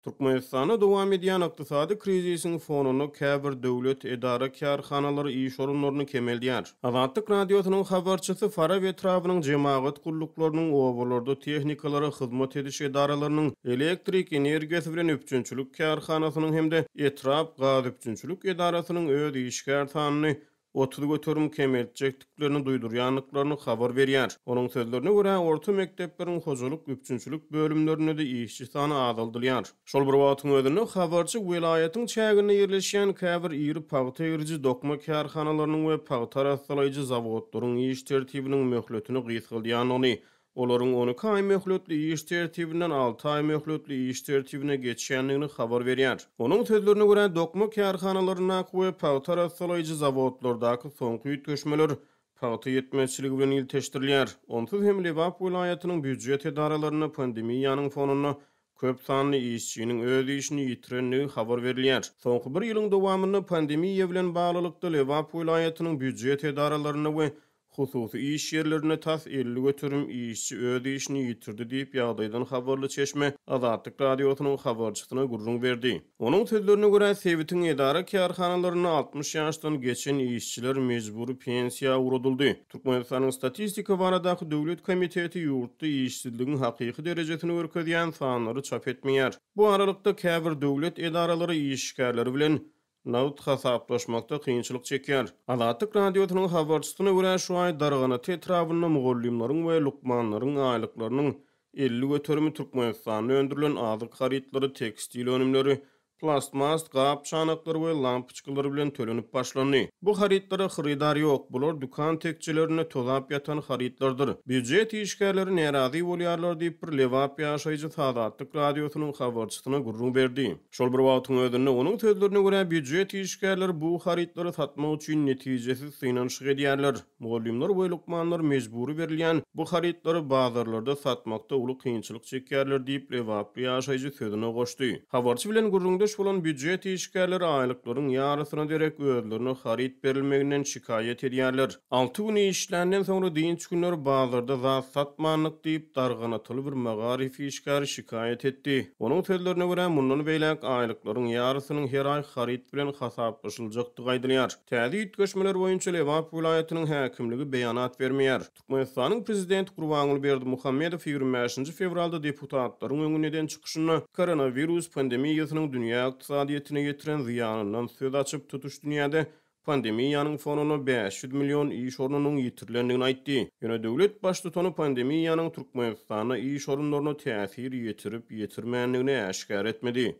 Türkmenistanda dowam edýän ykdysady krizisiň fonunda käbir döwlet edara-kärhanalary iş orunlaryny kemeldýär. Azatlyk Radiosynyň habarçysy Farap etrabynyň jemagat gulluklarynyň, obalarda tehnikalara hyzmat ediş edaralarynyň, elektrik energiýasy bilen üpjünçilik kärhanasynyň hem-de etrap gazüpjünçilik edarasynyň öz işgär sanyny 30% kemeltjekdiklerini duýdurýandyklaryny habar berýär. Onuň sözlerine görä, orta mekdepleriň hojalyk üpjünçilik bölümlerinde-de işçi sany azaldylýar. Şol bir wagtyň özünde, habarçy welaýatyň çäginde ýerleşýän käbir iri pagta egriji dokma kärhanalarynyň we pagta arassalaýjy zawodlaryň iş tertibiniň möhletini gysgaldýandygyny, Olaryň 12 aý möhletli iş tertibinden alty aý möhletli iş tertibine geçýändigini habar berýär. Onuň sözlerine görä, dokma kärhanalaryndaky we pagta arassalaýjy zawodlardaky soňky üýtgeşmeler pagta ýetmezçiligi bilen ilteşdirilýär. Onsuz hem Lebap welaýatynyň býujet edaralarynda pandemiýanyň fonunda köp sanly işçiniň öz işini ýitirendigi habar berilýär. Soňky bir ýylyň dowamynda pandemiýa bilen baglylykda Lebap welaýatynyň býujet edaralarynda we Hususy iş ýerlerinde tas 50% işçi öz işini ýitirdi diýip, ýagdaýdan habarly çeşme Azatlyk Radiosynyň habarçysyna gürrüň berdi. Onuň sözlerine görä, sebitiň edara-kärhanalarynda 60 ýaşdan geçen işçiler mejbury pensiýa ugradyldy. Türkmenistanyň Statistika baradaky döwlet komiteti ýurtda işsizligiň hakyky derejesini görkezýän sanlary çap etmeýär. Bu aralykda, käbir döwlet edaralary işgärleri bilen nagt hasaplaşmakda kynçylyk çekýär. Azatlyk Radiosynyň habarçysyna görä, şu aý Darganata etrabynda mugallymlaryň we lukmanlaryň aýlyklarynyň 50 göterimi Türkmenistanda öndürilen azyk harytlary, tekstil önümleri, plastmas gap-çanaklar we lampoçkalar bilen tölenip başlandy. Bu harytlara hyrydar ýok, bular dükan tekjelerinde tozap ýatan harytlardyr. Býujet işgärleri närazy bolýarlar diýip, bir lebap ýaşaýjysy Azatlyk Radiosynyň habarçysyna gürrüň berdi. Şol bir wagtyň özünde, onuň sözlerine görä, býujet işgärleri bu harytlary satmak üçin netijesiz synanyşyk edýärler. Mugallymlar we lukmanlar mejbury berilýän bu harytlary bazarlarda satmakda uly kynçylyk çekýärler diýip, lebaply ýaşaýjy sözüne goşdy. Habarçy bilen gürrüňdeş bolan býujet işgärleri aýlyklaryň ýarysyna derek özlerine haryt berilmeginden şikaýat edýärler. Alty gün işländen soňra dynç günleri bazarda zat satmandyk diýip, darganatyly bir magaryf işgäri şikaýat etdi. Onuň sözlerine görä, mundan beýläk aýlyklaryň ýarysynyň her aý haryt bilen hasaplaşyljakdygy aýdylýar. Täze üýtgeşmeler boýunça Lebap welaýatynyň häkimligi beýanat bermeýär. Türkmenistanyň prezidenti Gurbanguly Berdimuhamedow 25-nji fewralda deputatlaryň öňünde eden çykyşynda koronawirus pandemiýasynyň dünýä ykdysadyýetine ýetiren zyýanyndan söz açyp, tutuş dünýäde pandemiýanyň fonunda 500 million iş ornunyň ýitirilendigini aýtdy. Ýöne döwlet baştutany pandemiýanyň Türkmenistanda iş orunlaryna täsir ýetirip-ýetirmändigini äşgär etmedi.